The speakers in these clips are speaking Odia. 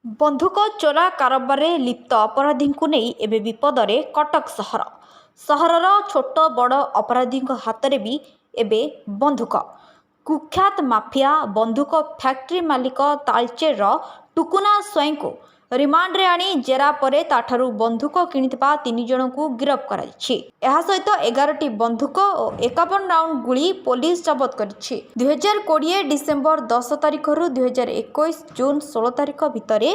ବନ୍ଧୁକ ଚୋରା କାରବାରରେ ଲିପ୍ତ ଅପରାଧୀଙ୍କୁ ନେଇ ଏବେ ବିପଦରେ କଟକ ସହର। ସହରର ଛୋଟ ବଡ଼ ଅପରାଧୀଙ୍କ ହାତରେ ବି ଏବେ ବନ୍ଧୁକ। କୁଖ୍ୟାତ ମାଫିଆ ବନ୍ଧୁକ ଫ୍ୟାକ୍ଟ୍ରି ମାଲିକ ତାଳଚେରର ଟୁକୁନା ସ୍ୱାଇଁଙ୍କୁ ରିମାଣ୍ଡରେ ଆଣି ଜେରା ପରେ ତାଠାରୁ ବନ୍ଧୁକ କିଣିଥିବା 3 ଜଣଙ୍କୁ ଗିରଫ କରାଯାଇଛି। ଏହା ସହିତ 11ଟି ବନ୍ଧୁକ ଓ 51 ରାଉଣ୍ଡ ଗୁଳି ପୋଲିସ ଜବତ କରିଛି। 2020 ଡିସେମ୍ବର 10 ତାରିଖରୁ 2021 ଜୁନ୍ 16 ତାରିଖ ଭିତରେ,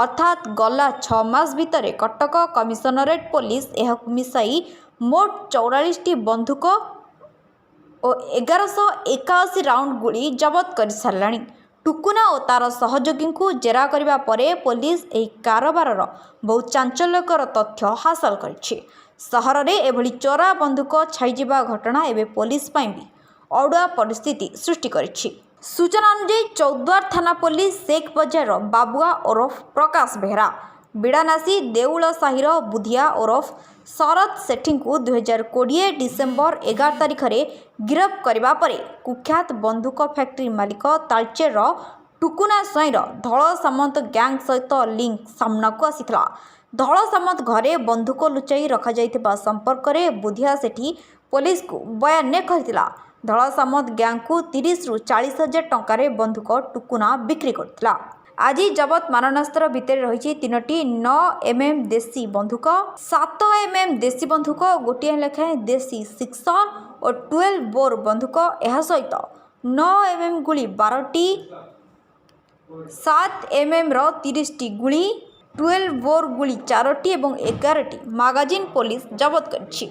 ଅର୍ଥାତ୍ ଗଲା 6 ମାସ ଭିତରେ କଟକ କମିଶନରେଟ୍ ପୋଲିସ ଏହାକୁ ମିଶାଇ ମୋଟ 44ଟି ବନ୍ଧୁକ ଓ 1181 ରାଉଣ୍ଡ ଗୁଳି ଜବତ କରିସାରିଲାଣି। ଟୁକୁନା ଓ ତାର ସହଯୋଗୀଙ୍କୁ ଜେରା କରିବା ପରେ ପୋଲିସ ଏହି କାରବାରର ବହୁ ଚାଞ୍ଚଲ୍ୟକର ତଥ୍ୟ ହାସଲ କରିଛି। ସହରରେ ଏଭଳି ଚୋରା ବନ୍ଧୁକ ଛାଇଯିବା ଘଟଣା ଏବେ ପୋଲିସ ପାଇଁ ବି ଅଡୁଆ ପରିସ୍ଥିତି ସୃଷ୍ଟି କରିଛି। ସୂଚନା ଅନୁଯାୟୀ, ଚୌଦ୍ୱାର ଥାନା ପୋଲିସ ଶେଖ୍ ବଜାରର ବାବୁଆ ଓରଫ ପ୍ରକାଶ ବେହେରା, ବିଡ଼ାନାସୀ ଦେଉଳ ସାହିର ବୁଧିଆ ଓରଫ ଶରତ ସେଠୀଙ୍କୁ 2020 ଡିସେମ୍ବର 11 ତାରିଖରେ ଗିରଫ କରିବା ପରେ କୁଖ୍ୟାତ ବନ୍ଧୁକ ଫ୍ୟାକ୍ଟ୍ରି ମାଲିକ ତାଳଚେରର ଟୁକୁନା ସ୍ୱାଇଁର ଧଳ ସାମନ୍ତ ଗ୍ୟାଙ୍ଗ ସହିତ ଲିଙ୍କ ସାମ୍ନାକୁ ଆସିଥିଲା। ଧଳ ସାମନ୍ତ ଘରେ ବନ୍ଧୁକ ଲୁଚାଇ ରଖାଯାଇଥିବା ସମ୍ପର୍କରେ ବୁଧିଆ ସେଠୀ ପୋଲିସକୁ ବୟାନରେ କହିଥିଲା। ଧଳ ସାମନ୍ତ ଗ୍ୟାଙ୍ଗକୁ 30ରୁ 40 ହଜାର ଟଙ୍କାରେ ବନ୍ଧୁକ ଟୁକୁନା ବିକ୍ରି କରୁଥିଲା। ଆଜି ଜବତ ମାରଣାସ୍ତ୍ର ଭିତରେ ରହିଛି 3ଟି 9 ଏମ୍ଏମ୍ ଦେଶୀ ବନ୍ଧୁକ, 7 ଏମ୍ଏମ୍ ଦେଶୀ ବନ୍ଧୁକ, ଗୋଟିଏ ଲେଖାଏଁ ଦେଶୀ ସିକ୍ସର ଓ 12 ବୋର୍ ବନ୍ଧୁକ। ଏହା ସହିତ 9 ଏମ୍ଏମ୍ ଗୁଳି 12ଟି, 7 ଏମ୍ଏମ୍ର 30ଟି ଗୁଳି, 12 ବୋର୍ ଗୁଳି 4ଟି ଏବଂ 11ଟି ମାଗାଜିନ୍ ପୋଲିସ ଜବତ କରିଛି।